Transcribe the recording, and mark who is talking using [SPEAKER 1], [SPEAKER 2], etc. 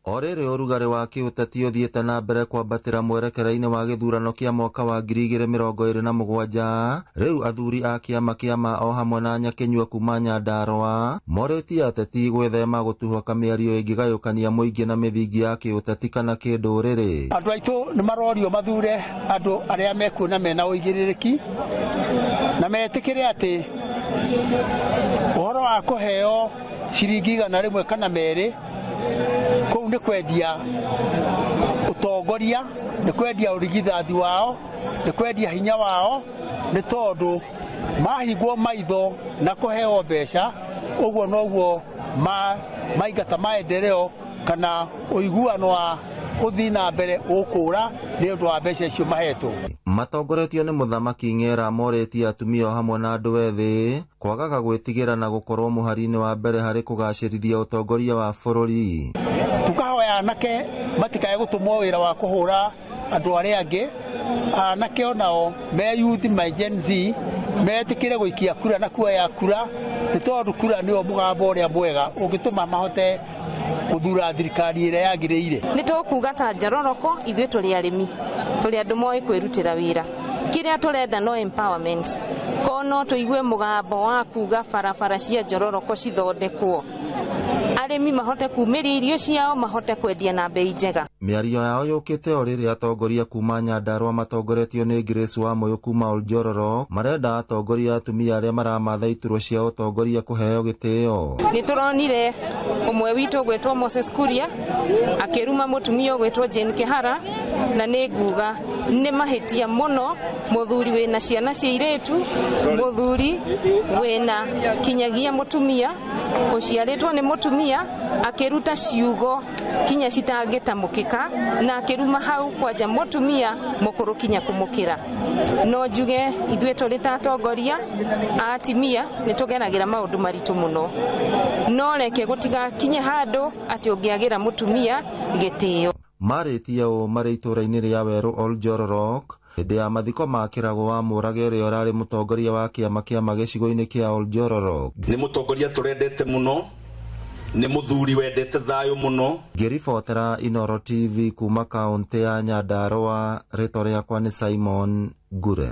[SPEAKER 1] O rĩrĩ ũrugarĩ wa kĩũteti ũthiĩte na mbere kwambatĩra mwerekera-inĩ wa gĩthurano kĩa mwaka wa 2027, rĩu athuri a kĩama kĩa ma o hamwe na Nyakĩnyua kuma Nyandarũa morĩtie ateti gwĩthema gũtuhũka mĩario ĩngĩgayũkania mũingĩ na mĩthingi ya kĩũteti kana kĩndũrĩrĩ.
[SPEAKER 2] Andũ aitũ nĩ marorio mathure andũ arĩa mekuona mena ũigĩrĩrĩki na metĩkĩre atĩ ũhoro wa kũheo ciringi 100 kana 2 kũu nĩ kwendia ũtongoria, nĩ kwendia ũrigithathi wao, nĩ kwendia hinya wao, nĩ tondũ mahingwo maitho na kũheo mbeca ũguo noguo maingata maendeleo kana ũiguano wa gũthiĩ na mbere ũkũra nĩ ũndũ wa mbeca icio mahetwo.
[SPEAKER 1] Matongoretio nĩ Mũthamaki Ng'era morĩtie atumia o hamwe na andũ ethĩ kwagaga gwĩtigĩra na gũkorwo mũhari-inĩ wa mbere harĩ kũgacĩrithia ũtongoria wa bũrũri.
[SPEAKER 2] Tũkahoya anake matikae gũtũmwo wĩra wa kũhũra andũ arĩa angĩ, anake onao me youth, me Gen Z metĩkĩre gũikia kura na kuoya kura, nĩ tondũ kura nĩyo mũgambo ũrĩa mwega ũngĩtũma mahote gũthura thirikari ĩrĩa yagĩrĩire.
[SPEAKER 3] Nĩ tũkuga ta Njororoko ithuĩ tũrĩ arĩmi, tũrĩ andũ moĩ kwĩrutĩra wĩra, kĩrĩa tũrenda no empowerment, ko no tũigue mũgambo wa kuga barabara cia Njororoko cithondekwo, arĩmi mahote kumĩria irio ciao, mahote kwendia na bei njega.
[SPEAKER 1] Mĩario yao yũkĩte o rĩrĩa atongoria kuma Nyandarũa matongoretio nĩ Grace Wamũyũ kuma Oljororok marenda atongoria atumia arĩa maramatha iturwa cia ũtongoria kũheo gĩtĩo.
[SPEAKER 3] Nĩ tũronire ũmwe witũ ũgwĩtwo Moses Kuria akĩruma mũtumia ũgwĩtwo Jane Kihara, na nĩ nguga nĩ mahĩtia mũno mũthuri wĩna ciana cia irĩtu, mũthuri wĩna kinyagia mũtumia ũciarĩtwo nĩ mũtumia akĩruta ciugo kinya citangĩtamũkĩka na akĩruma hau kwanja mũtumia mũkũrũ kinya kũmũkĩra. No njuge ithuĩ tũrĩ ta atongoria a atimia nĩ tũgeragĩra maũndũ maritũ mũno, no reke gũtigakinye handũ atĩ ũngĩagĩra mũtumia gĩtĩo.
[SPEAKER 1] Marĩtie ũũ marĩ itũũra-inĩ rĩa Werũ Oljororok hĩndĩ ya mathiko ma Kĩrago wa Mũrage ũrĩa ũrarĩ mũtongoria wa kĩama kĩa gĩcigo-inĩ kĩa Oljororok.
[SPEAKER 4] Nĩ mũtongoria tũrendete mũno, nĩ mũthuri wendete thayũ mũno.
[SPEAKER 1] Ngĩribotera Inooro TV kuma kaũntĩ ya Nyandarũa, rĩtwa rĩakwa nĩ Simon Ngure.